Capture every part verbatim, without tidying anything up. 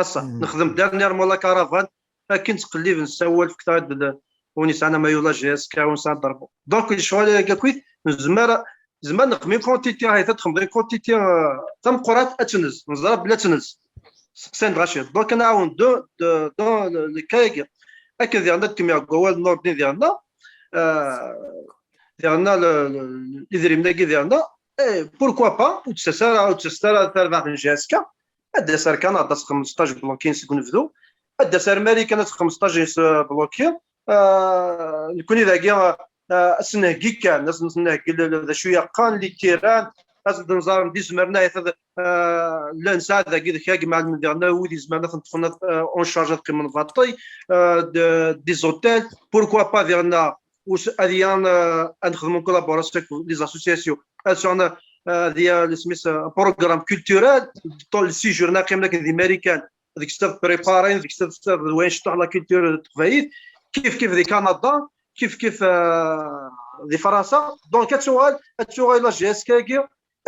Xaṣṣa, nexdem dernièrement la caravane, akken ttqellib nessawal fektaɣ-d win yesɛan amayu la G S K, win yesɛan ḍerbu. Donc lecɣal-agi akkit nezmer nezmer nexdem une quantité, ɣayet ad texdem une quantité tameqqrant ad tenz, neẓra belli ad tenz. Seqsan-d ɣaci. Donc ad nɛawen de de dans le cas-agi. Akken diɣen ad kem-yaɣ deg wawal Nordin diɣen, diɣen idrimen-agi diɣen, eh, pourquoi pas, ur d-tettas ara, ur d-tettas ara tarbaɛt n G S K, ad d-tas ar Kanada ad texdem stage bloqué seg unebdu, ad d-tas ar Marikan ad texdem stage bloqué. Nekkni dagi ad s-nheggi kan, ad s-nheggi d acu yeqqan litiran, ad s-d-nẓer d izemren ahat ad llan sɛad dagi d kra n yimɛellmen diɣen wid izemren ad ten-ṭṭfen en charge ad qqimen baṭṭi, des hôtels, pourquoi pas diɣen ad yan ad nexdem en collaboration avec les associations, ad sɛun ad yan isem-is un programme culturel, le séjour ad qqimen akken di Marikan, deg-s ad préparin, deg-s ad d wayen cṭuḥ la culture n teqbaylit, kif kif di Kanada, kif kif di Fransa. Donc ad tuɣal ad tuɣal la G S K-agi,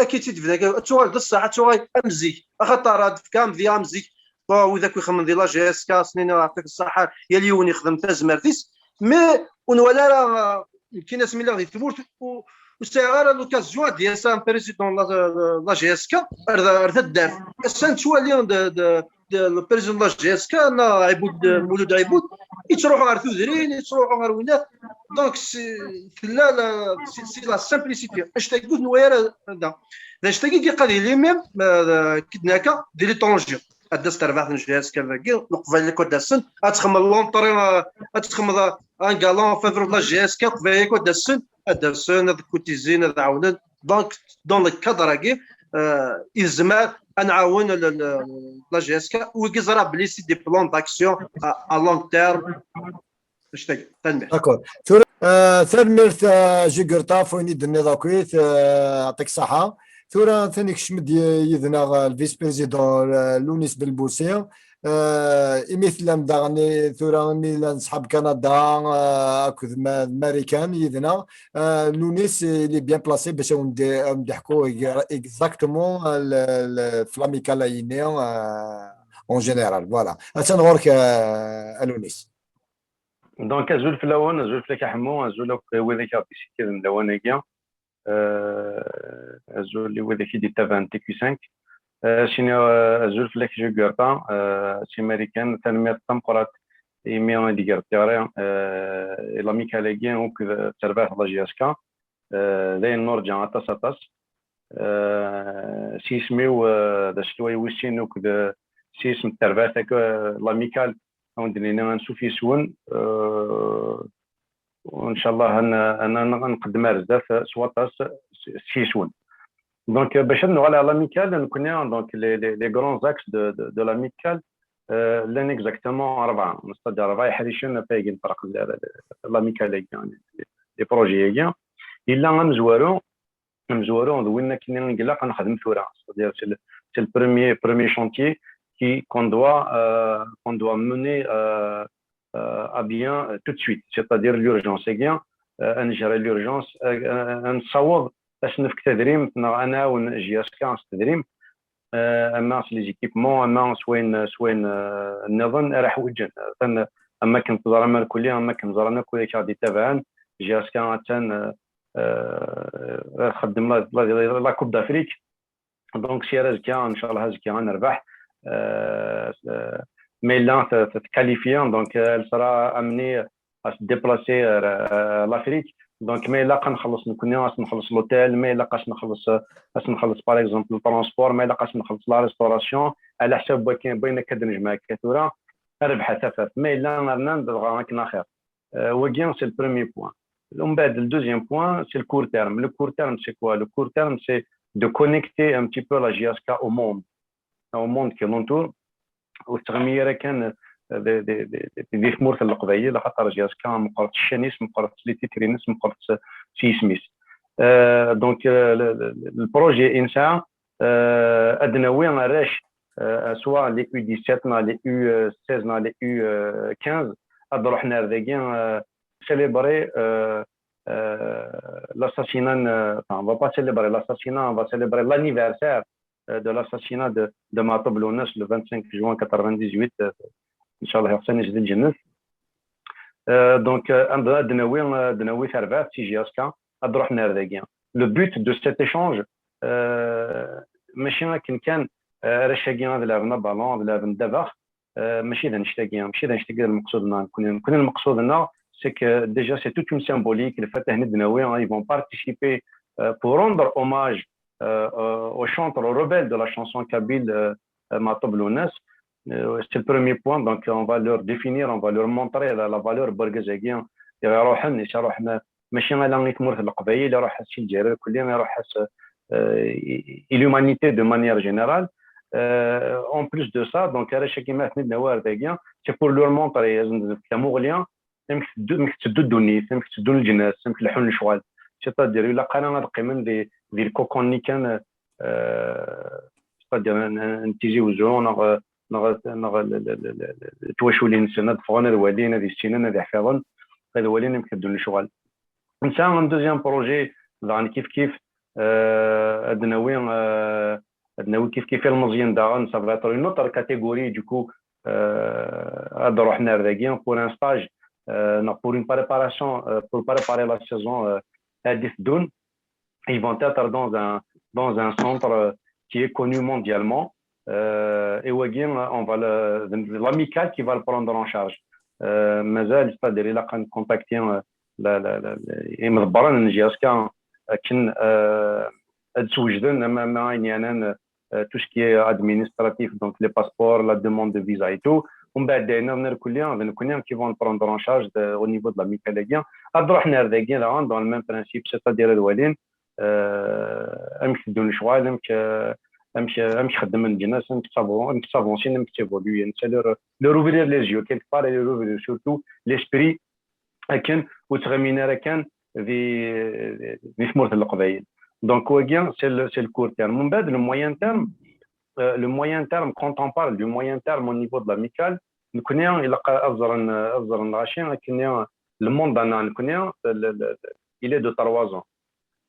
ad k-id-tebda ad tuɣal d ṣṣeḥ, ad tuɣal am zik, axaṭer ad d-tefk amedya am zik. Bon, wid akk ixedmen di la G S K, ad sen-iniɣ yeɛṭik ṣṣeḥḥa, yal yiwen yexdem tazmert-is. Mais ur nwala ara, nekkini asmi lliɣ di tmurt ur sɛiɣ ara l'occasion ad d-yas un président n la G S K ar taddart. Ass-a nettwali le président n la G S K neɣ Ɛibud, Mulud Ɛibud, yettruḥu ɣer tudrin, yettruḥu ɣer winat. Donc tella c'est la simplicité. Annect-agi ur t-newwi ara da. D annect-agi i d-yeqqar di limim, kidnaka di l'étranger. Ad d-tas terbaɛt n G S K dagi, Leqbayel akk ad d-asen, ad txemmeḍ l'entrée, ad txemmeḍ un gala en faveur de la G S K, Leqbayel akk ad d-asen, ad d-asen, ad kutizin, ad ɛawnen. Donc dans le cadre-agi, i nezmer ad nɛawen la G S K, wigi ẓra belli c'est des plans d'action à long terme. D'accord. Tura, tanemmirt a Jugurta ɣef wayen i d-tenniḍ akkit, yeɛṭik ṣṣeḥḥa. Tura atan ikcem-d yid-neɣ le vice-président Lounis Belbousi. Imi tellam daɣen tura, imi llan ṣṣḥab Kanada akked Marikan yid-neɣ, Lounis il est bien placé bac ad wen-d-iḥku exactement ɣef l'amicale-agi en général. Voilà. Atan ɣur-k a Lounis. Donc azul fell-awen, azul fell-ak a Ḥemmu, azul akk wid i aɣ-d-yessikiden lawan-agi, azul i wid i d-yettabaɛen T Q cinq. Sini azul fell-ak Jugurta si Marikan, tanemmirt tameqqrant imi i d-tegreḍ tiɣri i l'amicale-agi akked terbaɛt la G S K. D ayen nurǧa aṭas aṭas. S yisem-iw d acetwa wis sin akked s yisem n terbaɛt akk l'amicale, ad wen-d-nini ansuf yes-wen, ncallah ad nqeddem ar zdat s waṭas s yes-wen. Donc bac ad nuɣal ar l'amicale, nekkni donc les grands axes de l'amicale llan exactement rebɛa, c'est-à-dire rebɛa iḥricen ɣef wayagi nferreq l'amicale-agi, les projets-agi. Yella amezwaru, amezwaru d win akken i ilaq ad nexdem tura, c'est-à-dire c'est le premier chantier qui qu'on doit qu'on doit mener à bien tout de suite, c'est-à-dire l'urgence-agi, ad nejreḥ l'urgence, ad nessaweḍ ad s-nefk tadrimt neɣ ad nɛawen G S K s tedrimt, ama s les équipements, ama s wayen s wayen nniḍen ara ḥwiǧen. Atan am akken teẓram irkelli, am akken ẓran akk wid i aɣ-d-yettabaɛen, G S K atan txeddem la Coupe d'Afrique. Donc si ar azekka, ncallah azekka ad nerbeḥ. Ma yella tqualifie, donc elle sera amenée à se déplacer vers l'Afrique. Donc ma ilaq ad nxelleṣ nekkni, ad s-nxelleṣ l'hôtel, ma ilaq ad s-nxelleṣ ad s-nxelleṣ par exemple le transport, ma ilaq ad s-nxelleṣ la restauration, ɛla ḥsab wayen akka d-nejmeɛ akka tura, rrbeḥ a tafat. Ma yella rnan-d dɣa akken axir. Euh, wagi, c'est le premier point. Le deuxième point, c'est le court terme. Le court terme, c'est quoi? Le court terme, c'est de connecter un petit peu la J S K au monde, au monde qui l'entoure. Ur tettɣimi ara kan di tmurt n Leqbayel, axaṭer J S K meqqret ccan-is, meqqret les titres-ines, meqqret s yisem-is. Euh, donc, euh, le, le, le projet INSA, euh, ad nawi arrac, euh, soit les U dix-sept, neɣ les U seize, neɣ les U quinze, ad ruḥen ar dagi, euh, célébrer, euh, euh, l'assassinat, euh, enfin, on va pas célébrer l'assassinat, on va célébrer l'anniversaire, euh, de l'assassinat de, de Maatoub Lounès le vingt-cinq juin quatre-vingt-dix-huit, euh, Inch'Allah, ixṣan ijdid ǧennet. Euh, donc, euh, ad nawi, euh, ad nawi tarbaɛt si J S K, ad ruḥen ar dagi. Le but de cet échange, euh, mačči akken kan, euh, arrac-agi ad laɛben abalun, ad laɛben ddabex, euh, mačči d annect-agi, mačči d annect-agi d lmeqsud-nneɣ. Nekkni, nekkni lmeqsud-nneɣ, c'est que déjà, c'est toute une symbolique. Le fait, ad nawi, ils vont participer, euh, pour rendre hommage, euh, euh, au chantre, au rebelle de la chanson kabyle, euh, euh, Maatoub Lounès. Euh, c'est le premier point. Donc, on va leur définir, on va leur montrer la, la valeur n urgaz-agi. Iruḥen, iruḥen, mačči ala i tmurt n Leqbayel, iruḥ-as si Lezzayer irkelli, iruḥ-as, euh, i, i l'humanité de manière générale. Euh, en plus de ça, donc, arrac-agi ma ad ten-id-nawi ar dagi, c'est pour leur montrer, ad asen-d-nefk tamuɣli, amek teddu, amek tetteddu ddunit, amek tteddun leǧnas, amek leḥḥun lecɣal. C'est-à-dire, ilaq ara ad qqimen di, di lkukun-nni kan, euh, c'est-à-dire, n, n Tizi Wezzu, neɣ, neɣ, neɣ l, l, l, l, twaculin-nsen, ad ffɣen, ad walin, ad issinen, ad iḥfiḍen, ad walin amek teddun lecɣal. Nesɛa un deuxième projet, daɣen kif kif, euh, ad nawi, euh, ad nawi kif kif ilmeẓyen daɣen, ça va être une autre catégorie, du coup, euh, ad ruḥen ar dagi pour un stage, euh, neɣ pour une préparation, euh, pour préparer la saison, euh, ad d-iteddun. Ils vont être dans un, dans un centre, euh, qui est connu mondialement. Euh, et wagi, on va le, l'amicale qui va le prendre en charge. Euh, mazal, c'est-à-dire, ilaq ad ncontacti, euh, la, la, la, la, imḍebbren n J S K, akken, euh, ad swejden, ama, ama ayen yeɛnan, euh, tout ce qui est administratif, donc les passeports, la demande de visa et tout. Umbeɛd, d ayen irkelli, d nekkni qui vont le prendre en charge de, au niveau de l'amicale-agi. Ad ruḥen ar dagi, daɣen, dans le même principe, c'est-à-dire ad walin, euh, amek teddun lecɣal, amek, euh, amek, amek xeddmen leǧnas, amek ttavo-, amek ttavancin, amek ttevoluyen. C'est leur, leur ouvrir les yeux, quelque part, et leur ouvrir surtout l'esprit, akken ur ttɣimin ara kan di, di tmurt n Leqbayel. Donc, wagi, c'est le, c'est le court terme. Umbeɛd, le moyen terme, euh, le moyen terme, quand on parle du moyen terme au niveau de l'amicale, nekkni, ilaq ad ẓren, ad ẓren lɣaci, akken le mandat-nneɣ nekkni, le, le, il est de trois ans.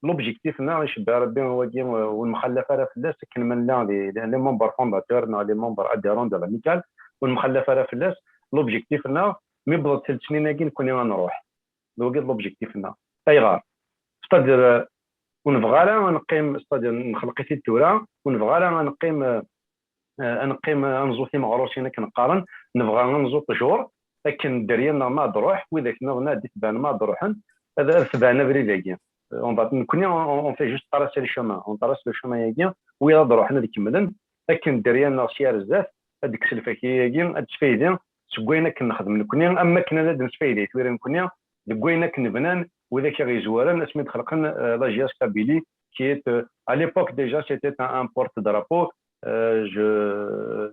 L'objectif-nneɣ, icebbeɛ Rebbi, wagi, euh, ur nxallaf ara fell-as, akken ma nella di, di, les membres fondateurs, neɣ les membres adhérents de l'amicale, ur nxallaf ara fell-as. L'objectif-nneɣ, mi wwḍent telt snin-agi, nekkni ad nruḥ. D wagi d l'objectif-nneɣ. Ayɣer? C'est-à-dire, euh, ur nebɣi ara ad neqqim, c'est-à-dire, nxelq-it-id tura, ur nebɣi ara ad neqqim, euh, euh, ad neqqim, euh, ad neẓẓu timeɣrusin akken qqaren, nebɣa ad neẓẓu ṭṭjur, akken dderya-nneɣ ma ad d-truḥ, widak nniḍen ad d-itebɛen ma ad d-ruḥen, ad, ad tebɛen abrid-agi. Euh, on va, nekkni, on, on fait juste tracer le chemin, on trace le chemin-agi, wiyaḍ ad d-ruḥen ad kemmlen, akken dderya-nneɣ sya ar zdat, ad d-tekkes lfakya-agi, ad d-tesfaydi seg wayen akken nexdem nekkni, am wakken ad d-nesfaydi tura nekkni, deg wayen akken bnan widak i ɣ-yezwaren asmi d-xelqen, euh, la J S Kabylie, qui est, euh, à l'époque déjà, c'était un, un porte-drapeau. Euh, je,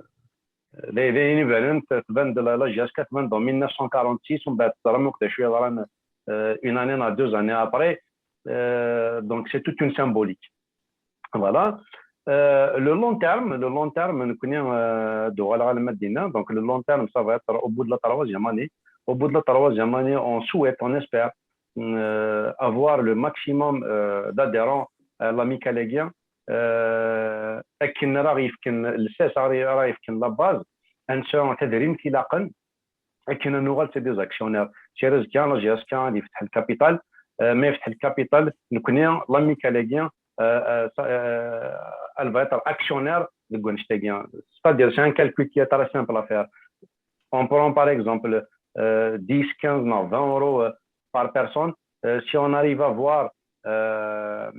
d, d ayen ibanen, tban-d la, la J S K tban-d en mille neuf cent quarante-six, umbeɛd teẓram akk d acu yeḍran, euh, une année neɣ deux années après. Euh, donc, c'est toute une symbolique. Voilà. Euh, le long terme, le long terme, nekkni, euh, d-uɣaleɣ alma d dinna. Donc, le long terme, ça va être au bout de la troisième année. Au bout de la troisième année, on souhaite, on espère, euh, avoir le maximum, euh, d'adhérents à l'amicale-agi, euh, akken ara ɣ-yefken lsas, ara, ara ɣ-yefken la base, ad nesɛu tadrimt ilaqen, akken ad nuɣal d des actionnaires. Si ar azekka, la J S K ad yefteḥ le capital, euh, ma yefteḥ le capital, nekkni, l'amicale-agi, euh, euh, ça, euh, elle va être actionnaire deg wannect-agi. C'est-à-dire, c'est un calcul qui est très simple à faire. On prend par exemple, euh, dix, quinze, non, vingt euros, euh, par personne. Euh, si on arrive à avoir, euh,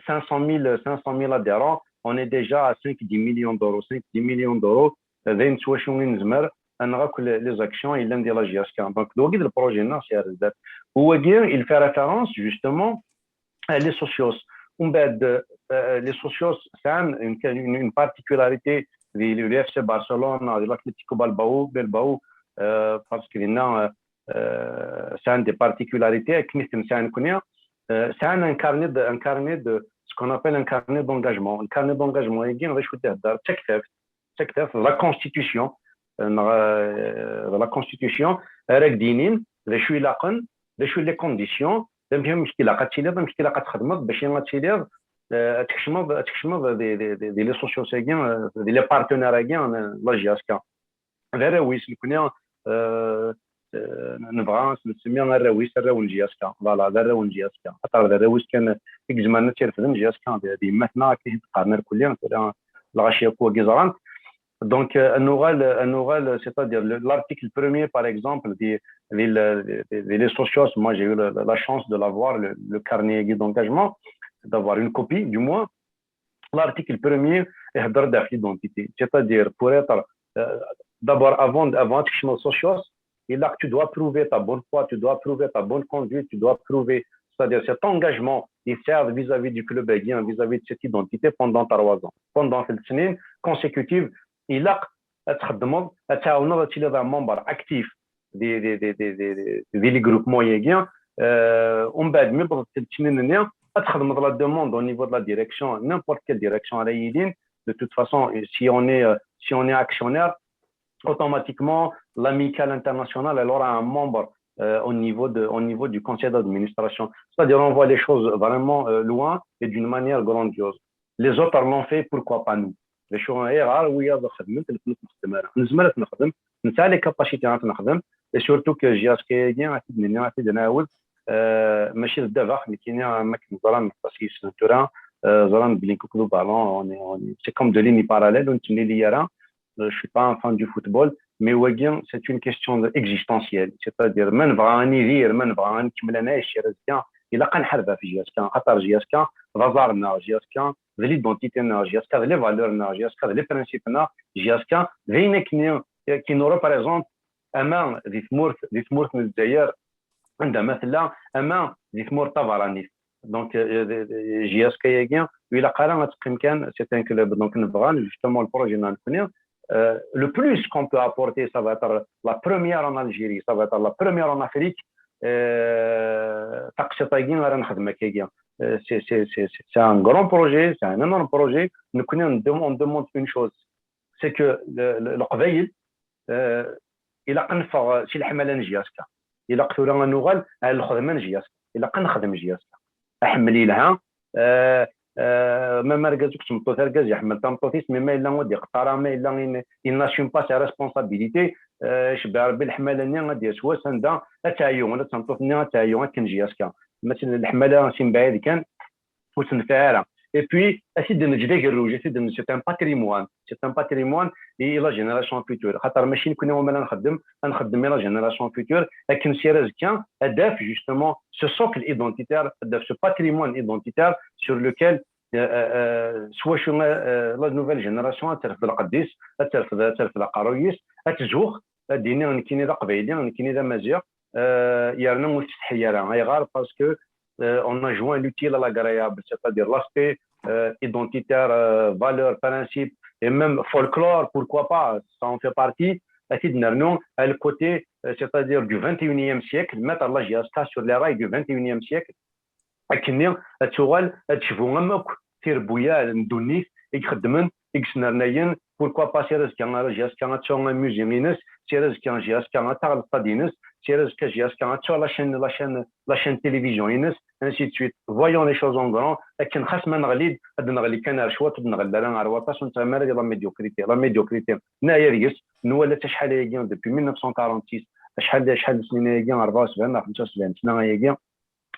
cinq cent mille, cinq cent mille adhérents, on est déjà à cinq, dix millions d'euros. Cinq, dix millions d'euros, euh, d ayen s wacu i nezmer neɣ akk les actions yellan di la J S K. Donc d wagi d le projet-nneɣ si ar zdat. U wagi il fait référence justement à les socios. Umbeɛd, euh, les socios sɛan une, une, une particularité di l'U F C Barcelone, di l'Atlético Bilbao, Bilbao, euh, parce que dinna, euh, sɛan des particularités akken i ten-sɛan nekkni. Euh, sɛan un carnet de, un carnet de, ce qu'on appelle un carnet d'engagement. Le carnet d'engagement-agi d acu i d-ihedder? D taktabt, d taktabt, la constitution, euh, neɣ, euh, la constitution, ara k-d-yinin d acu ilaqen, d acu les conditions, d amek, amek ilaq ad tiliḍ, amek ilaq ad txedmeḍ bac ad tiliḍ, euh, ad tkecmeḍ, ad tkecmeḍ di, di, di, di les socios-agi, euh, di les partenaires-agi, euh, la J S K. D arraw-is, nekkni, euh, euh, nebɣa ad s-nsemmi arraw-is, arraw n J S K. Voilà, d arraw n J S K. Axaṭer d arraw-is kan i izemren ad tt-irefden J S K. D, d yemma-tneɣ, akken i t-qqaren irkelli, tura lɣaci akk wagi ẓran-t. Donc, euh, ad nuɣal, ad nuɣal, c'est-à-dire le, l'article premier, par exemple, di, di, le, di, di les socios, moi j'ai eu le, la chance de l'avoir, le, le carnet d'engagement, d'avoir une copie, du moins. L'article premier ihedder-d ɣef l'identité, c'est-à-dire pour être, euh, d'abord, avant, avant ad tkecmeḍ socios, ilaq, tu dois prouver ta bonne foi, tu dois prouver ta bonne conduite, tu dois prouver, c'est-à-dire cet engagement i tesɛiḍ vis-à-vis du club-agi, vis-à-vis de cette identité pendant trois ans, pendant tlata snin consécutives. Ilaq ad txeddmeḍ, ad tɛawneḍ ad tiliḍ un membre actif di, di, di, di, di, di les groupements-agi. Euh, umbeɛd mi tewwḍeḍ tlata snin-nni, ad txedmeḍ la demande au niveau de la direction, n'importe quelle direction ara yilin. De toute façon, si on est, euh, si on est actionnaire, automatiquement, l'Amicale Internationale, elle aura un membre, euh, au niveau de, au niveau du conseil d'administration. C'est-à-dire, on voit les choses vraiment, euh, loin et d'une manière grandiose. Les autres l'ont fait, pourquoi pas nous? D acu, ayɣer wiyaḍ xedmen-t, nekni ur t-nexdim ara? Nezmer ad t-nexdem, nesɛa les capacités ad t-nexdem, et surtout que J S K-agi, ad t-id-nini, ad t-id-nɛawed, euh, mačči d ddabex, nekkini, am akken ẓran aṭas yis-sen tura, euh, ẓran belli nekk akked ubalun, on est, on est, c'est comme deux lignes parallèles, ur nettemlili ara. Euh, je suis pas un fan du football, mais wagi, c'est une question de, existentielle. C'est-à-dire, ma nebɣa ad nidir, ma nebɣa ad nkemmel ad nɛic ar azekka, ilaq ad nḥareb ɣef J S K, axaṭer J S K d aẓar-nneɣ, J S K d l'identité-nneɣ, J S K d les valeurs-nneɣ, J S K d les principes-nneɣ, J S K d ayen akken i, qui nous représente, ama di tmurt, di tmurt n Lezzayer, anda ma tella, ama di tmurt tabeṛṛanit. Donc, euh, euh, J S K-agi, ur ilaq ara ad teqqim kan, c'est un club. Donc, nebɣa, justement, le projet-nneɣ nekkni, euh, le plus qu'on peut apporter, ça va être la première en Algérie, ça va être la première en Afrique, euh, taqsiṭ-agi ara nexdem akkagi. Euh, c'est, c'est, c'est, c'est un grand projet, c'est un énorme projet. Nekkni, on dem-, on demande une chose, c'est que le, le, Leqbayel, euh, ilaq ad neffeɣ si leḥmala n J S K. Ilaq tura ad nuɣal ar lxedma n J S K. Ilaq ad nexdem J S K. Aḥemmel yelha, euh, euh, ma, ma argaz akked tmeṭṭut, argaz iḥemmel tameṭṭut-is, mais ma yella ur d-iqeṭṭer ara, ma yella in-, il n'assume pas ses responsabilités, euh, icebbeɛ Rebbi leḥmala-nni, ad d-yas wass anda ad teɛyu, ula d tameṭṭut-nni ad teɛyu akken J S K. Ma tella leḥmala si mebɛid kan, ur tenfiɛ ara. Et puis, ad t-id-neǧǧ d agerruj, ad t-id-neǧǧ, c'est un patrimoine. C'est un patrimoine et la génération future. Xaṭer mačči nekkni umi la nxeddem, ad nxeddem i la génération future, akken si ar azekka ad d-taf, justement, ce socle identitaire, ad d-taf ce patrimoine identitaire sur lequel, euh, euh, euh, s wacu, euh, la nouvelle génération ad terfed lqedd-is, ad terfed, ad terfed aqerruy-is, ad tzuxx, ad d-tini nekkini d aqbayli, nekkini d amaziɣ, euh, yerna ur tettsetḥi ara. Ayɣer? Parce que, euh, on a joint l'utile à l'agréable, c'est-à-dire l'aspect, euh, identitaire, euh, valeur, principe, et même folklore, pourquoi pas, ça en fait partie. Ad t-id-nernu, à le côté, euh, c'est-à-dire du vingt et unième siècle, mettre la J S K sur les rails du vingt et unième siècle. Akkenni ad tuɣal ad tecbu am akk tirebbuyaɛ n ddunit i ixeddmen, i yesnernayen. Pourquoi pas si ar azekka J S K ad tesɛu amusée-ines, si ar azekka J S K ad taɣ lqad-ines, si ar azekka J S K ad tesɛu la chaîne, la chaîne, la chaîne télévision-ines, ainsi de suite. Voyons les choses en grand. Akken xas ma neɣli-d, ad neɣli kan ar cwiṭ, ur d-neɣli ara ar waṭas, ur nettɣimi ara di la médiocrité. La médiocrité, neɛya deg-s, nwala-tt acḥal ayagi, depuis mille neuf cent quarante-six, acḥal, acḥal n snin ayagi, rebɛa u sebɛin neɣ xemsa u sebɛin sna ayagi,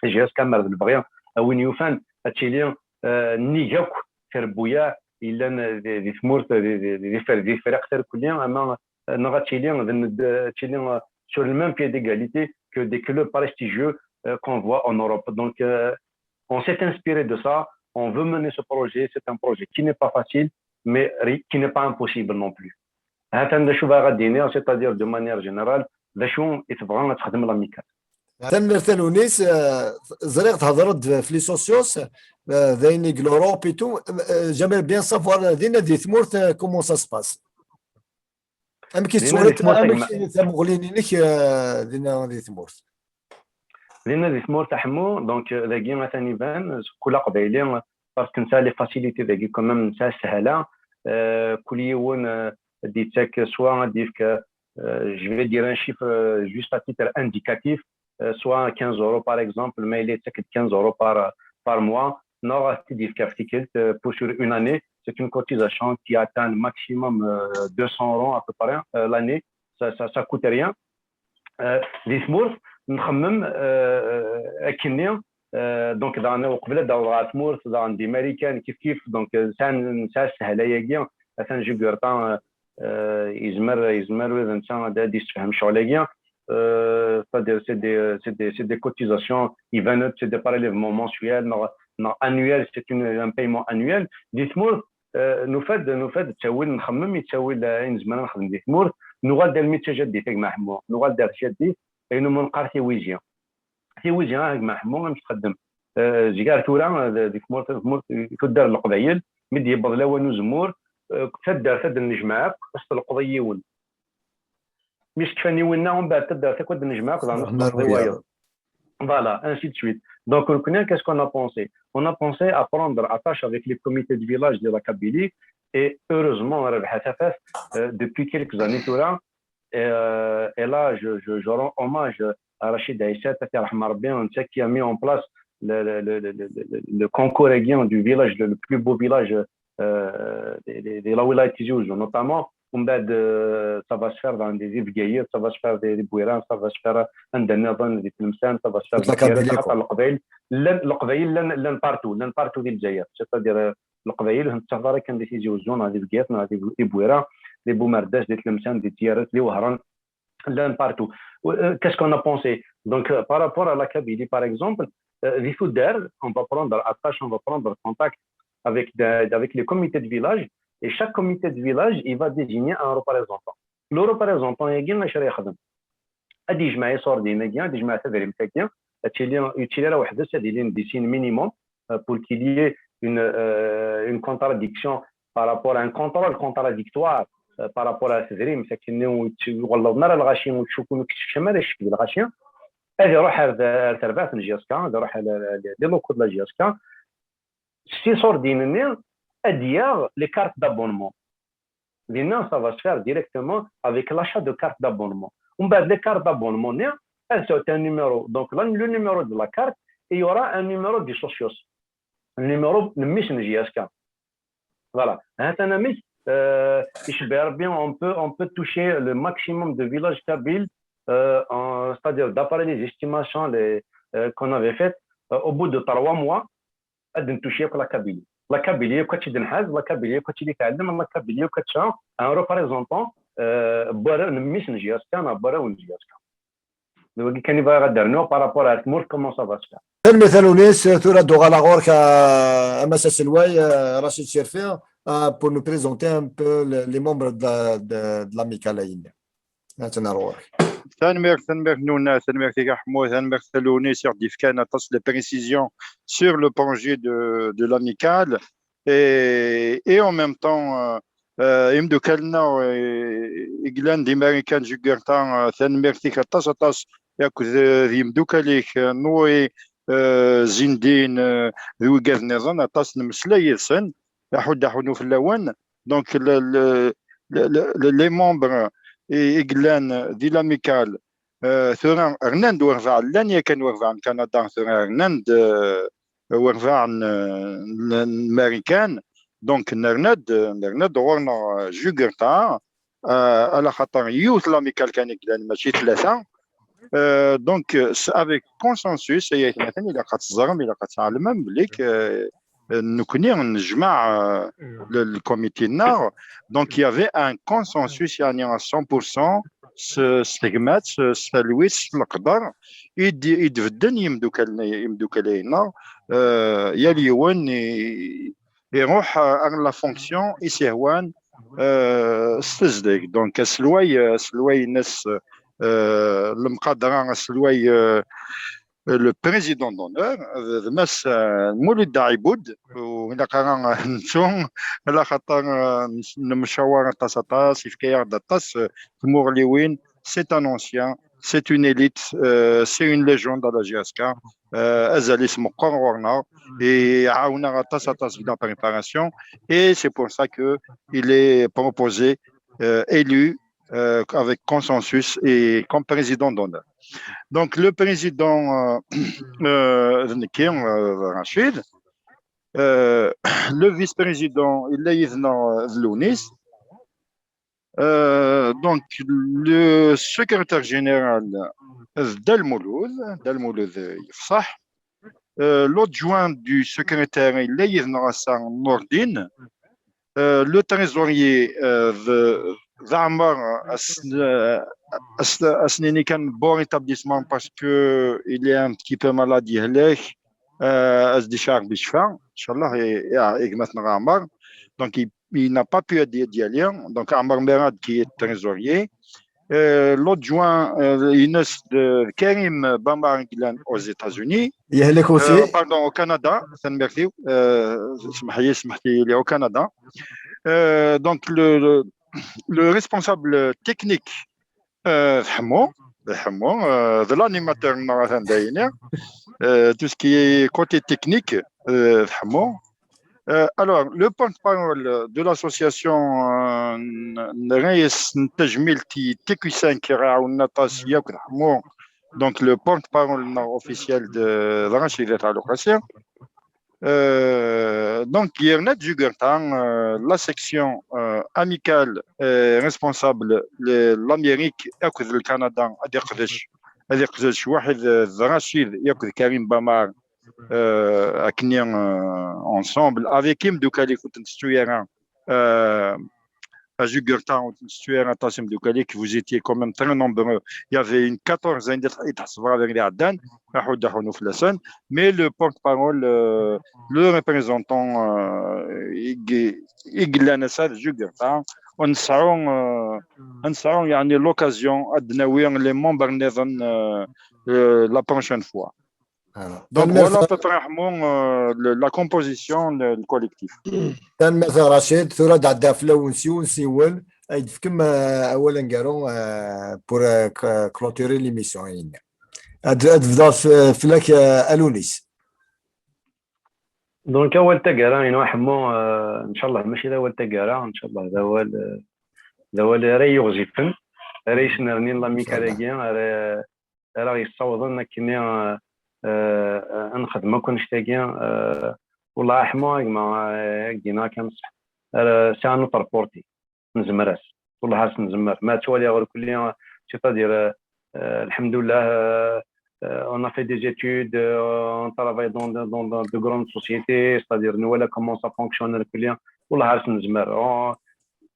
J S K mer d lebɣi, a win yufan ad tili, euh, nnig akk tirebbuyaɛ yellan di, di tmurt, di, di, di, di Fri-, di Friqt irkelli, ama, euh, neɣ ad tili d, d, ad tili, euh, sur le même pied d'égalité que des clubs prestigieux, euh, qu'on voit en Europe. Donc, euh, on s'est inspiré de ça, on veut mener ce projet, c'est un projet qui n'est pas facile, mais ri-, qui n'est pas impossible non plus. Ha-t-an d acu bɣiɣ ad d-iniɣ, c'est-à-dire de manière générale, d acu i tebɣa ad texdem l'Amicale. Tanemmirt a Lewnis, eh, ẓriɣ thedreḍ-d f les sociaux, eh, d ayen i deg l'Europe et tout, eh, j'aimerais bien savoir, eh, dinna di tmurt, eh, comment ça se passe. Amek i tettwaliḍ, amek tamuɣli-inek, eh, dinna di tmurt? Dinna di tmurt a Ḥemmu, donc, eh, dagi atan iban, kul aqbayli, parce que nesɛa les facilités dagi quand même, nesɛa sshala, eh, kul yiwen, eh, ad d-yettak, soit ad d-yefk, eh, je vais dire un chiffre, eh, juste à titre indicatif, eh, soit quinze euros par exemple, ma yella yettak-d quinze euros par, par mois, neɣ ad t-id-yefk ɣef tikkelt, eh, pour sur une année, c'est une cotisation qui atteint le maximum, eh, deux cents euros à peu près, eh, l'année, ça, ça, ça coûte rien. Eh, di tmurt, nxemmem, eh, akkenni, eh, donc daɣen uqbel ad d-awḍeɣ ɣer tmurt, daɣen di Marikan, kif kif, donc, eh, sɛan, nesɛa sshala-agi, atan Jugurta, eh, eh, yezmer, yezmer ula d netta ad, ad d-yessefhem ccɣel-agi. Eh, c'est-à-dire, c'est des, c'est des, c'est des cotisations, iban-d, c'est des prélèvements mensuels, neɣ, neɣ annuels, c'est une, un paiement annuel. Di tmurt, eh, nufa-d, nufa-d ttawil, nxemmem i ttawil, eh, i nezmer ad nexdem di tmurt. Nuɣal-d armi d tajaddit, a gma Ḥemmu. Nuɣal-d ar tjaddit, ayen umi neqqar tiwizi. Tiwizi, ah, a gma Ḥemmu, amek txeddem? Eh, zgar tura, eh, di tmurt, tmurt, tuddar n Leqbayel, mi d-yewweḍ lawan uzemmur, eh, taddart ad d-nejmeɛ akk, ad s-telqeḍ i yiwen. Mi s-kfan i winna, umbeɛd taddart akk ad d-nejmeɛ akk, daɣen ad s-telqeḍ i wayeḍ. Voilà, ainsi de suite. Donc, nekkni, qu'est-ce qu'on a pensé? On a pensé à prendre attache avec les comités de village de la Kabylie, et heureusement, Rabaḥ Tafat, euh, depuis quelques années, tura, et, euh, et là, je, je, je rends hommage à Rachid Aïssat, qui a mis en place le, le, le, le, le, le concours du village, le, le plus beau village, euh, de, de, de la wilaya Tizi Ouzou, notamment. ومن بعد, euh, ça va se faire dans des îles, ça va se faire des, des Bouérins, ça va se faire عندنا, dans des Tlemcen, ça va se faire des Bouérins, Leqbayel, llan, Leqbayel, llan, llan partout, llan partout di Lezzayer. C'est-à-dire, euh, Leqbayel, ur nettafeḍ ara kan di Tizi Ouzou, neɣ di Bgayet, neɣ di, di Bouérins, di Boumerdès, di Tlemcen, di Tiyaret, di Wehran, llan partout. Euh, qu'est-ce qu'on a pensé? Donc, euh, par rapport à la Kabylie, par exemple, euh, di tuddar, on va prendre attache, on va prendre contact avec, des, avec les comités de village, et chaque comité de village, il va désigner un représentant. Le représentant, acu ara yexdem? Ad yejmeɛ iṣurdiyen-agi, ad yejmeɛ tadrimt-agi, ad tili, ur yettili ara weḥd-s, ad ilin di sin minimum, euh, pour qu'il y ait une, euh, une contradiction par rapport à un contrôle contradictoire, euh, par rapport à tadrimt, akken ur tt-, ur ɣellḍen ara lɣaci, ur ttcukkun, ur yettekcam ara ccek di lɣaci. Ad iruḥ ar, ar terbaɛt n J S K, ad iruḥ ar, ar, ar les locaux de la J S K. S tiṣurdiyin-nni, ad d-yaɣ les cartes d'abonnement. Dinna, ça va se faire directement avec l'achat de cartes d'abonnement. Umbeɛd, les cartes d'abonnement-nni, elles ont un numéro. Donc, là, le numéro de la carte, il y aura un numéro du socios. Le numéro n mmi-s n J S K. Voilà. Ha-t-an amek, euh, icebbeḥ Rebbi, on peut, on peut toucher le maximum de villages kabyles, euh, en, c'est-à-dire d'après les estimations, les, euh, qu'on avait faites, euh, au bout de trois mois, ad d-nettuci akk la Kabylie. La Kabylie akk ad tt-id-nḥaz, la Kabylie akk ad tili tɛellem, la Kabylie akk ad tesɛu un représentant, euh, n warraw n mmi-s n J S K neɣ n warraw n J S K. D wagi kan i bɣiɣ ad d-rnuɣ par rapport ar tmurt, comment ça va se faire. Tanemmirt a Lewnis, tura ad d-uɣaleɣ ɣur-k, a, a Mass aselway, a, Rachid Chérfi, a, pour nous présenter un peu le, les membres de la, de, de l'Amicale. Ad tt-nerr ɣur-k. Tanemmirt, tanemmirt Nuna, tanemmirt-ik a Ḥemmu, tanemmirt a Lewnis i ɣ-d-yefkan aṭas de précision sur le projet de, de l'Amicale. Et, et en même temps, euh, euh, imeddukal-nneɣ, euh, i yellan di Marikan, Jugurta, euh, tanemmirt-ik aṭas, aṭas, akked, euh, d yimeddukal-ik, euh, Noé, euh, Zindin, euh, d wigad nniḍen, aṭas nemmeslay yid-sen, aḥuddu aḥunnu fell-awen. Donc, le, le, le, le, le, les membres i, i yellan di l'Amicale, euh, tura rnan-d warbaɛ, llan yakan warbaɛ n Kanada, tura rnan-d, euh, warbaɛ n, n, n Marikan. Donc, nerna-d, nerna-d ɣur-neɣ, euh, Jugurta, euh, ala xaṭer yiwet l'Amicale kan i yellan, mačči tlata. Euh, donc, euh, s-, avec consensus, ay atmaten, ilaq ad teẓrem, ilaq ad tɛelmem belli, euh, nekkni nejmeɛ, euh, le, le comité-nneɣ. Donc, il y avait un consensus, yeɛni à cent pour cent, s, s tegmat, s, s talwit, s leqder, i d-, i d-bedden yimdukal-, yimdukal-nneɣ, euh, yal yiwen i, iruḥ ar la fonction i s-ihwan, euh, s tezdeg. Donc, aselway, euh, aselway-ines, euh, lemqadra, aselway, euh, le président d'honneur, d, d Mass, euh, Mulud Daɛibud, ur ilaq ara, euh, nettu, ala xaṭer, euh, nemcawaṛ aṭas, aṭas, yefka-yaɣ-d aṭas, euh, tmuɣliwin, c'est un ancien, c'est une élite, euh, c'est une légende à la J S K. Euh, azal-is meqqer ɣur-neɣ, iɛawen-aɣ aṭas, aṭas deg la préparation, et c'est pour ça que il est proposé, euh, élu, euh, avec consensus et comme président d'honneur. Donc, le président, euh, euh, d nekki, euh, Rachid, euh, le vice-président, yella yid-neɣ, euh, d Lounis. Euh, donc, le secrétaire général, euh, d Dda Lmulud, Dda Lmulud, euh, yefṣeḥ. Euh, l'adjoint du secrétaire, yella yid-neɣ ass-a, Nourdine. Euh, le trésorier, euh, d, d Aɛmer, euh, as, euh, as, as-nini kan bon rétablissement parce que il est un petit peu malade, yehlek. Euh, ad s-d-iceɛɛeb ccfa, inchallah, i, i, i gma-tneɣ Aɛmer. Donc, il, il n'a pas pu d'y, d'y aller. Donc, Aɛmer Merad qui est trésorier. Euh, l'adjoint, euh, ines d Karim Bamar, yellan aux États-Unis. Yehlek aussi. Euh, pardon, au Canada, tanemmirt-iw. Euh, smeḥ-iyi, smeḥ-iyi, il est au Canada. Euh, donc, le, le, le responsable technique, euh, d Ḥemmu, d Ḥemmu, euh, d l'animateur-nneɣ, atan da yini. Euh, tout ce qui est côté technique, euh, d Ḥemmu. Euh, alors, le porte-parole de l'association, euh, n-, nerra-yas tajmilt i T Q cinq, i ɣ-iɛawnen aṭas, yakk d Ḥemmu. Donc, le porte-parole-nneɣ officiel de, d Rachid At Ɛli Qasi. Euh, donc, yerna-d Jugurtha, euh, la section, euh, amicale, euh, responsable, le, l'Amérique, akked le Canada, ad iqdec, ad iqdec waḥed, euh, d Rachid, yakk d Karim Bamar, euh, akkenni, euh, ensemble, avec imeddukal-ik ur ten-tettu ara, euh, à Jugurtha, ur ten-tettu ara aṭas imeddukal-ik, vous étiez quand même très nombreux. Il y avait une quatorzaine de, i tḥesbeɣ abrid iɛeddan, aḥud aḥunu fell-asen, mais le porte-parole, euh, le représentant, euh, i g-, i yellan ass-a d Jugurtha, ad nesɛu, euh, ad nesɛu, yeɛni, l'occasion ad d-nawi les membres nniḍen, euh, euh, la prochaine fois. Alors, donc, tanemmirt, voilà à peu près, Ḥemmu, euh, le, la composition, le, le collectif. Tanemmirt a Rachid, tura ad ɛeddiɣ fell-awen s yiwen s yiwen, ad d-tefkem, euh, awal aneggaru, euh, pour, euh, c-, clôturer l'émission. Ad, ad bdeɣ f-, fell-ak, euh, a Lounis. Donc, awal taggara, inu a Ḥemmu, euh, inchallah, mačči d awal taggara, inchallah, d awal, euh, d awal ara yi-ɣezzifen, ara yesnernin l'amicale-agi, ara ara ɣ-yessawḍen akken i, euh, euh, ad nexdem akk annect-agi, euh, wellah a Ḥemmu, a gma, euh, ad k-d-iniɣ kan ṣṣeḥ. Ara sɛan notre portée. Nezmer-as. Wellah ar s-nezmer. Ma ttwaliɣ irkelli, c'est-à-dire, euh, euh, alhamdulillah, euh, euh, on a fait des études, euh, on travaille dans, dans, dans de grandes sociétés, c'est-à-dire, nwala comment ça fonctionne irkelli. Wellah ar s-nezmer. On,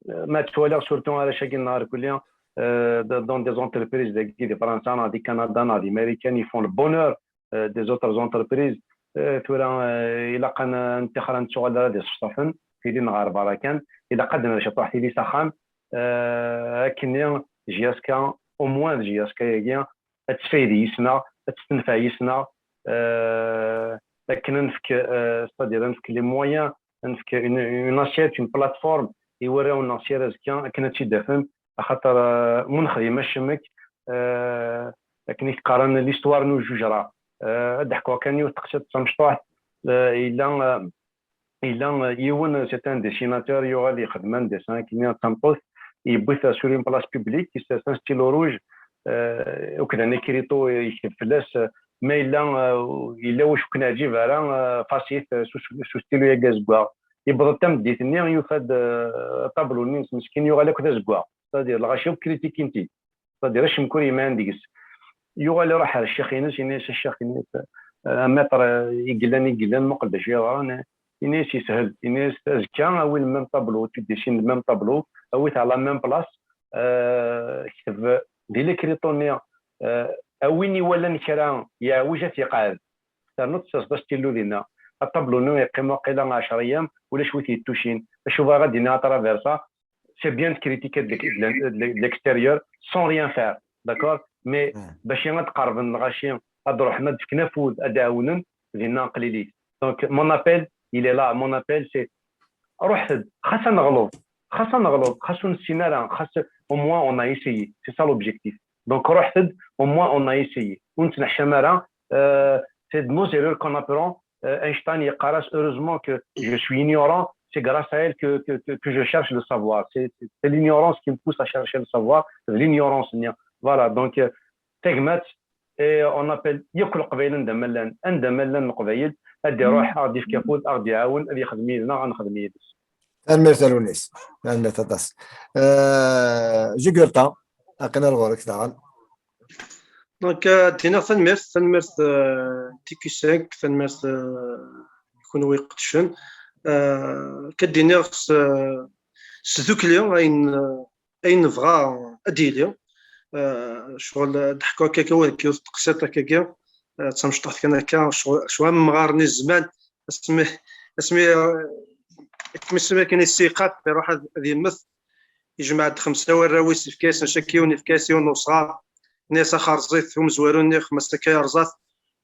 euh, ma ttwaliɣ surtout arrac-agi-nneɣ irkelli, euh, d-, dans des entreprises dagi di Fransa, neɣ di Canada, neɣ di Marikan, ils font le bonheur, euh, des autres entreprises. Euh, tura, euh, ilaq ad n-, ad nettixer ad nettuɣal ara d iṣefṣafen, tili neɣ ɣer berra kan, ilaq ad nerr ciṭuḥ tili s axxam, euh, akken J S K, au moins d J S K-agi, ad tfayed yis-neɣ, ad testenfeɛ yis-neɣ, euh, akken ad nefk, euh, c'est-à-dire ad nefk les moyens, ad nefk une, une assiette, une plateforme i warraw-nneɣ s yir azekka akken ad tt-id-afen, axaṭer, euh, mu nexdim acemmek, euh, akken i k-qqaren l'histoire n ujujra. Euh, ad d-ḥkuɣ kan yiwet teqsiṭ d tamecṭuḥt, euh, yella, euh, yella, euh, yiwen, c'est un dessinateur, yuɣal yexdem un dessin akken d tameṭṭut, yewwi-t sur une place publique, yessers un stylo rouge, euh, akked un écriteau, yekteb fell-as, euh, ma yella, euh, yella wacu ur k-neɛǧib ara, euh, efface-it, euh, s, s, s ustilu-agi azeggaɣ. Yewweḍ-d tameddit-nni, yufa-d, euh, aṭablu-nni-ines meskin yuɣal akk d azeggaɣ. C'est-à-dire, lɣaci akk critiquent-it. C'est-à-dire, acemmek ur yemɛin deg-s. Yuɣal iruḥ ar ccix-ines, yenna-yas, a ccix, yenna-yas, euh, a maître, euh, i yellan, i yellan, muqel d acu yeḍran. Yenna-yas, yeshel. Yenna-yas, azekka, awi le même tableau, tu dessines le même tableau, awi-t à la même place, euh, kteb di l'écriteau-nni, euh, a win iwalan kra yeɛwej, ad t-yeqɛed. Ternuḍ tessaẓeḍ astilu dinna. Aṭablu-nni yeqqim waqila ɛecra ayyam, ulac wi t-yettucin. Acu bɣiɣ ad d-iniɣ à travers ça? c'est bien de critiquer de l'ex- de l'in- de l'extérieur sans rien faire, d'accord? Mais bac ad qerben lɣaci, ad ruḥen ad fken afud, ad ɛawnen, dinna qlilit. Donc mon appel, il est là, mon appel c'est, ruḥet-d, xas ad neɣleḍ, xas ad neɣleḍ, xas ur nessin ara, xas au moins on a essayé, c'est ça l'objectif. Donc ruḥet-d, au moins on a essayé, ur nettneḥcam ara. Euh, c'est de nos erreurs qu'on apprend. Euh, Einstein yeqqar-as: heureusement que je suis ignorant, c'est grâce à elle que, que, que, que je cherche le savoir. C'est c'est- c'est l'ignorance qui me pousse à chercher le savoir, l'ignorance. Voilà, donc euh, tagmat, et on appelle yakk Leqbayel anda ma llan, anda ma llan Leqbayel, ad iruḥ, ad d-ifk afud, ad d-iɛawen, ad yexdem yid-neɣ, ad nexdem yid-s. Tanemmirt a Lewnis, tanemmirt aṭas. Euh, Jugurta, aql-aɣ ɣur-k daɣen. Donc, euh, ad d-iniɣ tanemmirt, tanemmirt euh, T Q cinq, tanemmirt euh, i kunwi iqeddcen. Euh, ad d-iniɣ s, s tdukli ayen, ayen nebɣa ad d-yili. Euh, ccɣel ad d-ḥkuɣ akka, akka, yiwet n teqsiṭ akka, akka, euh, d tamecṭuḥt kan akka, ccɣel, ccɣel am mɣaren i zzman, asmi, asmi, euh, asmi akken issiqaf, iruḥ ad, ad yemmet, yejmeɛ-d xemsa warraw-is, yefka-yasen cak yiwen, yefka-yas yiwen n usɣar, yenna-yas: "Axerẓit." Umezwaru-nni, xemma-s akka yerẓa-t,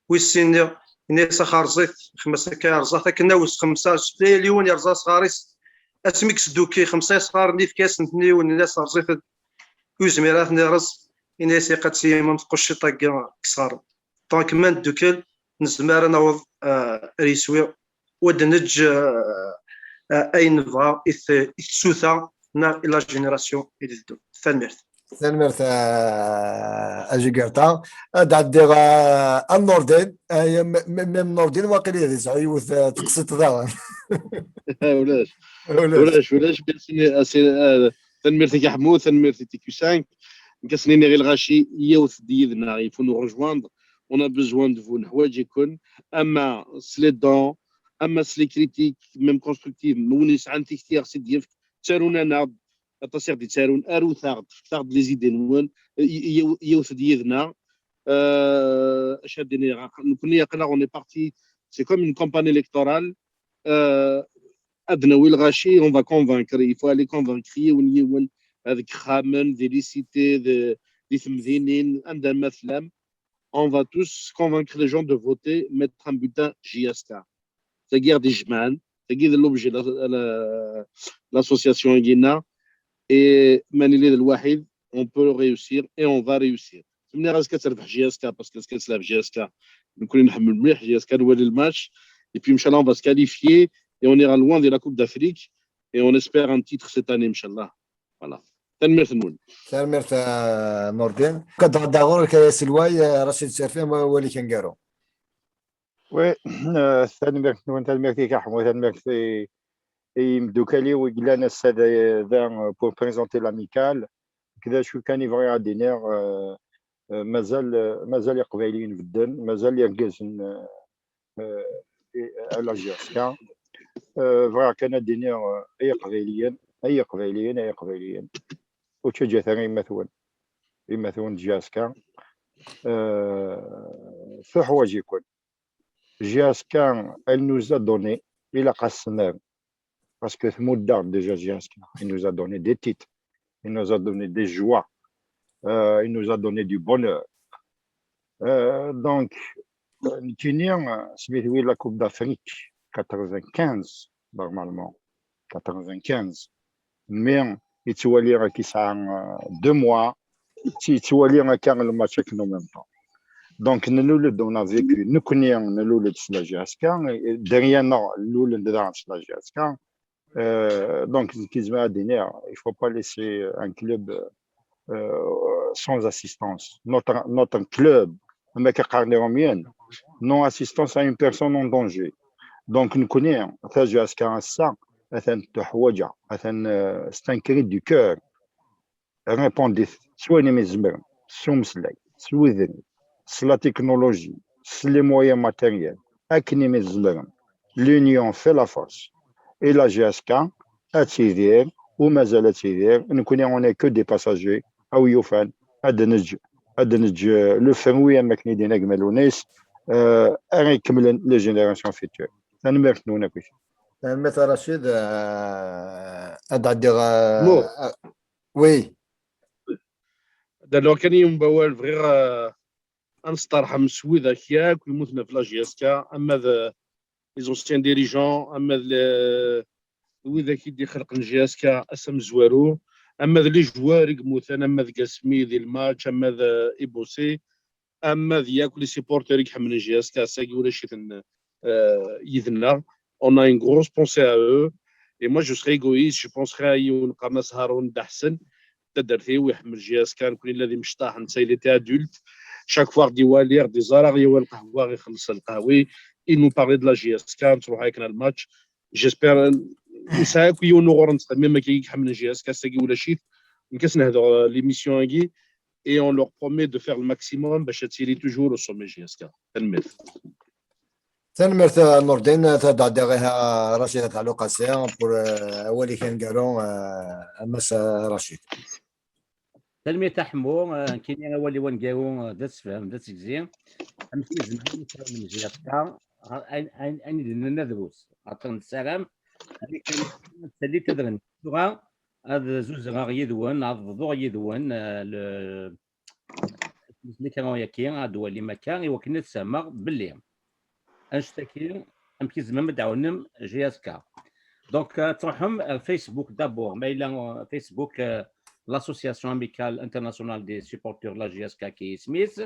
wis sin-nni, yenna-yas: "Axerẓit." Xemma-s akka yerẓa-t, akken awes xemsa, tlaya yiwen yerẓa asɣar-is, asmi yesdukki xemsa isɣaren-nni, yefka-yasen-ten i yiwen, yenna-yas: "Rẓit-d." Ur yezmir ara ad ten-irẓ, yenna-yas: "Ilaq ad tseyyem am tqucciṭ-agi deg isɣaren." Donc ma neddukel, nezmer ad naweḍ, euh, ar yiswi, u ad neǧǧ, euh, euh, ayen nebɣa i t- i tsuta neɣ i la génération i d-teddun. Tanemmirt. Tanemmirt a, a Jugurta. Ad ɛeddiɣ a, a Nordin. Ay, m- m- Même Nordin waqil ad yesɛu yiwet eh, teqsiṭ daɣen. Ulac, ulac, ulac. Merci, merci, euh, tanemmirt-ik a Ḥmud, tanemmirt i T Q cinq. Nekk ad sen-iniɣ i lɣaci, ewwet-d yid-neɣ, il faut nous rejoindre. On a besoin de vous, neḥwaǧ-iken. Ama s les dons, ama s les critiques, même constructives, ma win yesɛan tikti ad ɣ-tt-id-yefk, ttarun-aneɣ-d, aṭas i ɣ-d-yettarun, arut-aɣ-d, fket-aɣ-d les idées-nwen, y- y- ewwet-d yid-neɣ. Euh, acu ad d-iniɣ, nekkni aql-aɣ, on est parti, c'est comme une campagne électorale. Euh, ad nawi lɣaci, on va convaincre, il faut aller convaincre yiwen yiwen, deg ixxamen, di les cités, de, di temdinin, anda ma tellam. On va tous convaincre les gens de voter, mettre un bulletin J S K. Tagi i ɣ-d-ijemɛen, tagi d l'objet la, la, l'association-agi-nneɣ, et ma nili d lwaḥid, on peut réussir et on va réussir. Semniɣ azekka ad terbeḥ J S K, parce que azekka ad telɛeb J S K. Nekkni nḥemmel mliḥ J S K, ad nwali le match, et puis, inchallah, on va se qualifier et on ira loin de la Coupe d'Afrique et on espère un titre cette année, inchallah. Voilà. Tanemmirt-nwen. Tanemmirt a Nordin. Ad ɛeddiɣ ɣur-k a Selway, eh, Racid Serfi, am wawal-ik aneggaru. Oui, euh, tanemmirt-nwen, tanemmirt-ik a Ḥmud, tanemmirt i i yimeddukal-iw i yellan ass-a da, da, pour présenter l'amicale. Nekk d acu kan i bɣiɣ ad d-iniɣ, euh, euh, mazal, euh, mazal Iqbayliyen bedden, mazal irgazen, euh, euh, à la J S K. Euh, bɣiɣ kan ad d-iniɣ, euh, ay Iqbayliyen, ay Iqbayliyen, ay Iqbayliyen. Ur ttaǧǧat ara imatwen, imatwen n J S K. Euh, tuḥwaǧ-iken. J S K, elle nous a donné, ilaq ad s-nerr. Parce que tmudd-aɣ-d déjà J S K. Il nous a donné des titres. Il nous a donné des joies. Euh, il nous a donné du bonheur. Euh, donc, euh, nekkini, euh, smithi la Coupe d'Afrique quatre-vingt-quinze, normalement. Quatre-vingt-quinze. Mais yettwali akka yesɛa, euh, deux mois, yettwali akka le match akken en même temps. Donc, nlul-d, on a vécu, nekkni nlul-d s la J S K, et derrière-neɣ lulen-d daɣen s la J S K. Euh, donc, nekk zemreɣ ad d-iniɣ, il faut pas laisser un club, euh, sans assistance. Notre, notre club, am akka qqaren Iṛumyen, non assistance à une personne en danger. Donc, nekkni, ta J S K ass-a, atan tuḥwaǧ-aɣ, atan, euh, c'est un cri du cœur. Répondit s wayen imi tzemrem, s umeslay, s wudem, s la technologie, s les moyens matériels, akken imi tzemrem. L'union fait la force. Et la J S K ad tidir, u mazal ad tidir, nekkni on est que des passagers, a wi yufan, ad neǧǧ, ad neǧǧ, euh, le fruit, am akken i d-yenna gma Lewnis, euh, ara ikemmlen les générations futures. Tanemmirt-nwen akkit. Tanemmirt a Racid. Euh, ad ɛeddiɣ, euh, Mo. Oui. D'abord kan yiwen wawal, bɣiɣ, euh, ad nesteṛḥem s widak yakk yemmuten ɣef la J S K, ama d, euh, les anciens dirigeants, ama d le- widak i d-ixelqen J S K ass amezwaru, ama d les joueurs i yemmuten, ama d Gasmi di lmatch, ama d, euh, Ibusi, ama d yakk les supporters i iḥemmlen J S K, ass-agi ulac-iten, euh, yid-neɣ. On a une grosse pensée à eux. Et moi, je serais égoïste, je penserais à yiwen qqaren-as Haroun Daḥsen, taddart-iw, iḥemmel J S K, nekkni nella d imecṭaḥ, netta il était adulte. Chaque fois ɣ-d-iwali, ɣ-d-iẓara, ɣ-yawal lqahwa, ɣ-ixelleṣ lqahwi, il nous parlait de la J S K, nettruḥ akken ar lmatch. J'espère, nesɛa akk yiwen uɣur nettxemmim akka i iḥemmlen J S K, ass-agi ulac-it. Nekk ad s-nehder, euh, l'émission-agi, et on leur promet de faire le maximum bac ad tili toujours au sommet J S K. Tanemmirt. Tanemmirt a Nurdin, ad ɛeddiɣ i Racid At Ɛluqasi pour, euh, awal-ik aneggaru, euh, a Mass Racid. Tanemmirt a Ḥemmu, euh, nekkini awal-iw aneggaru, euh, d asefhem, d asegzi. Amek i zemren ad lemziya akka, ayen ayen i d-nenna drus, xaṭer nessaram ad tali tadrent tura, ad zuzreɣ yid-wen, ad bḍuɣ yid-wen, euh, le l'écran-agi, ad d-twalim akka, i wakken ad sfehmeɣ belli annect-agi, amek i tzemrem ad d-tɛawnem J S K. Donc, euh, ad tṛuḥem ar Facebook d'abord, ma yella, euh, Facebook, euh, l'Association Amicale Internationale des Supporters de la J S K, kif isem-is,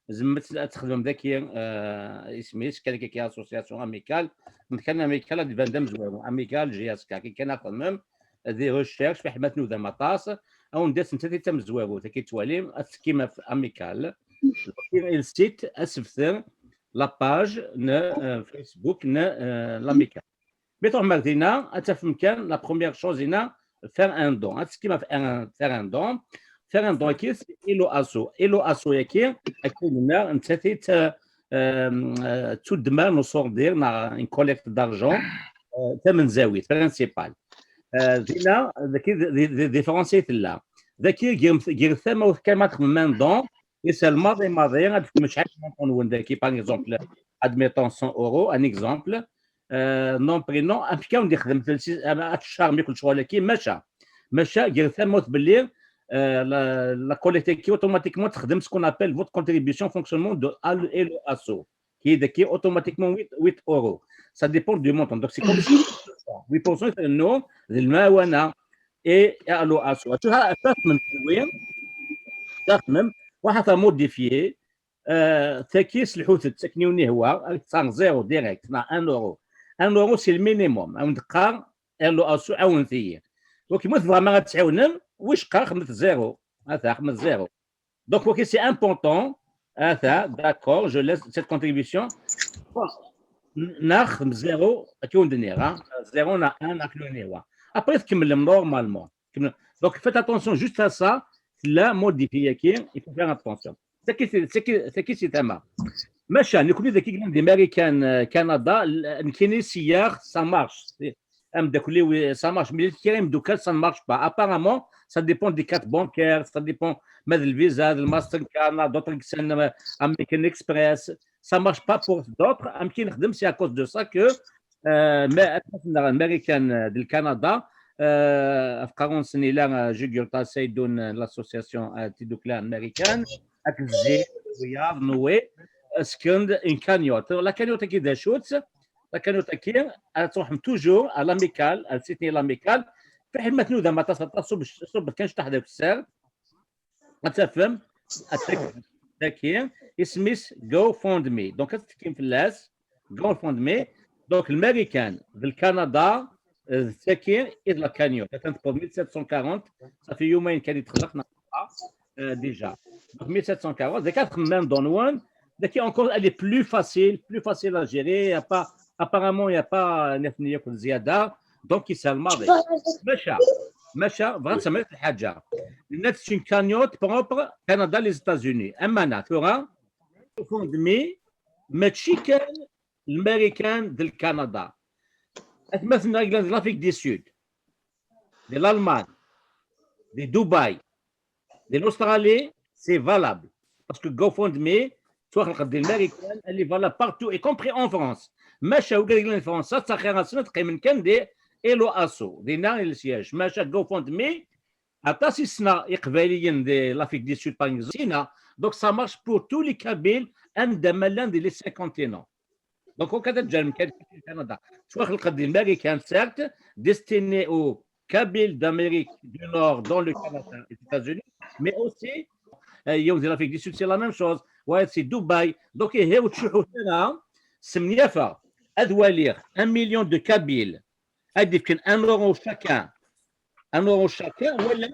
tzemrem ad txedmem daki, euh, isem-is, kan akka association amicale, kan amicale ad d-iban d amezwaru, amicale J S K, kan ad txedmem des recherches, fiḥel ma tnudam aṭas, ad wen-d-tas nettat i d tamezwarut, akka i tettwalim, ad tekkim ɣef amicale, le site, ad tebter la page n, euh, Facebook n, euh, l'amicale. Mi tṛuḥem ar dinna, ad tafem kan la première chose dinna, faire un don. Ad tekkim ɣef un, faire un don. Faire un don-agi, c'est Hello Asso. Hello Asso-agi, akka i nenna, nettat i d, euh, euh, tuddma n uṣurdir, neɣ une collecte d'argent, euh, tamenzawit, principale. Euh, dinna, dagi d, d, d, di Fransa i tella. Dagi, gret, gret tamawt kan ma txedmem un don, i s lmaḍi maḍi, ad txedmem acḥal n montant-nwen dagi, par exemple, admettons cent euros, un exemple, euh, nom, prénom, amek i wen-d-ixdem, ad teccarem yakk lecɣal-agi, maca, maca, gret tamawt belli, euh, la, la collecte-agi, automatiquement, txedmem ce qu'on appelle votre contribution fonctionnement de Hello Asso. Qui est, qui est automatiquement huit, huit euros. Ça dépend du montant. Donc, c'est comme si huit pour cent, c'est nous, le mawana et Hello Asso. Tu as, ça, même, oui, ça, même, on a modifié, euh, tagi s lḥut, tekniwni hwa, c'est zéro direct, na un euro. Un euro, c'est le minimum. On dit, Hello Asso, عاونتي. Donc, moi, vraiment, tu as un, oui, je crois, mais zéro. Attends, mais zéro. Donc, ok, c'est important. Attends, d'accord, je laisse cette contribution. Bon, neɣ zéro, tu as un, hein. Zéro, on a un, on a un. Après, tu normalement. Donc, faites attention juste à ça. La modifier, il faut faire attention. C'est qui, c'est qui, c'est qui, c'est Tama. Maca, nekkni dagi yellan di Marikan, euh, Canada, nekkini sya, ça marche. Ameddakel-iw, ça marche, mais kra imeddukal, ça ne marche pas. Apparemment, ça dépend des cartes bancaires, ça dépend ma d le Visa, d le Mastercard, neɣ d'autres, euh, American Express. Ça marche pas pour d'autres. Amek i nexdem, c'est à cause de ça que, euh, ma, American, euh, d le Canada, euh, ɣef iqerruy-nsen yella, euh, Jugurtha Seydon, euh, l'association, euh, tidukla américaine, akked Zir, wiyaḍ, Noé, euh, sken-d une cagnotte. La cagnotte-agi d acu-tt? La cagnotte-agi, ad tṛuḥem toujours à l'amicale, à le site l'amicale. Fiḥel ma tnudam aṭas, aṭas, ṣubb, ṣubb kan cṭaḥ d akessar. Ad tafem, ad tafem dagi, isem-is GoFundMe. Donc, ad tettekkim fell-as, GoFundMe. Donc, l'Américain, d le Canada, euh, d tagi i d la cagnotte. Atan tewweḍ mille sept cent quarante, ça fait yumayen kan i d-txelleq, neɣ, euh, déjà. Donc, mille sept cent quarante, dagi ad txemmem don-nwen, dagi encore, elle est plus facile, plus facile à gérer. Il y a pas, apparemment, il y a pas, euh, nitni yakk zzyada. Donc, yeshel maḍi. Maca, maca, bɣiɣ ad semmeɣ lḥaǧa. Nna-d c'est une cagnotte propre Canada, les États-Unis. Amana, tura, GoFundMe, mačči kan l'Américain d le Canada. Atmaten-nneɣ yellan di l'Afrique du Sud, di l'Allemagne, di Dubaï, di l'Australie, c'est valable. Parce que GoFundMe, ttwaxelqet di l'Américain, elle est valable partout, y compris en France. Maca wigad yellan di Fransa, ttaxir-asen ad qqimen kan di Hello Asso, dinna i le siège. Maca GoFundMe, aṭas i ssneɣ iqbayliyen di l'Afrique du Sud, par exemple, sina. Donc ça marche pour tous les Kabyles, anda ma llan di les cinq continents. Donc, au Canada, Canada, ttwaxelqent di Marikan, certes, destiné aux Kabyles d'Amérique du Nord, dans le Canada, les États-Unis, mais aussi, euh, il y a l'Afrique du Sud, c'est la même chose. Ouais, c'est Dubaï. Donc, il y a ad waliɣ un million de Kabyles, ad d-fken un euro chacun, un euro chacun, wala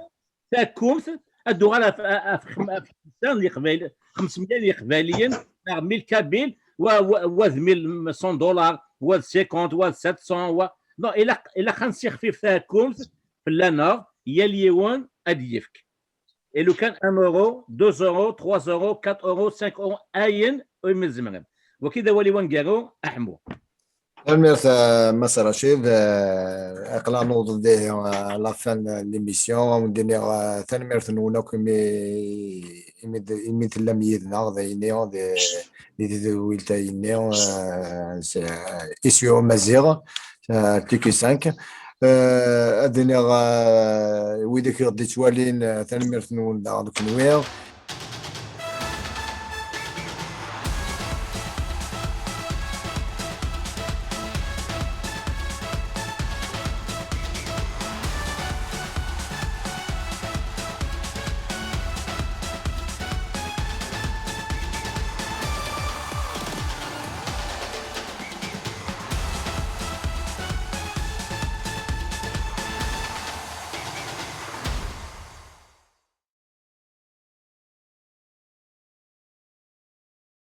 takumt ad d-tuɣal ɣef, ɣef, ɣef xemsa n Leqbayel, xemsemya n Leqbayliyen, neɣ mille Kabyles, wa, wa, wa d mille cent dollars, wa d cinquante, wa d sept cents, wa, non, ilaq, ilaq ad nessixfif takumt fell-aneɣ, yal yiwen ad d-yefk. Et lukan un euro, deux euros, trois euros, quatre euros, cinq euros, ayen umi tzemrem. Waki d awal-iw aneggaru, Aḥmu. Tanemmirt, eh, Mass Rachid. Eh, aql-aɣ newweḍ-d ihi, eh, la fin de l'émission. Ad wen-d-iniɣ, eh, tanemmirt-nwen akk imi, imi d-, imi tellam yid-neɣ, d ayenni, di, di tedwilt ayenni, eh, s-, eh, Isyu Amaziɣ, eh, T Q cinq. Eh, ad iniɣ, eh, widak i ɣ-d-ittwalin, eh, tanemmirt-nwen daɣen kenwi.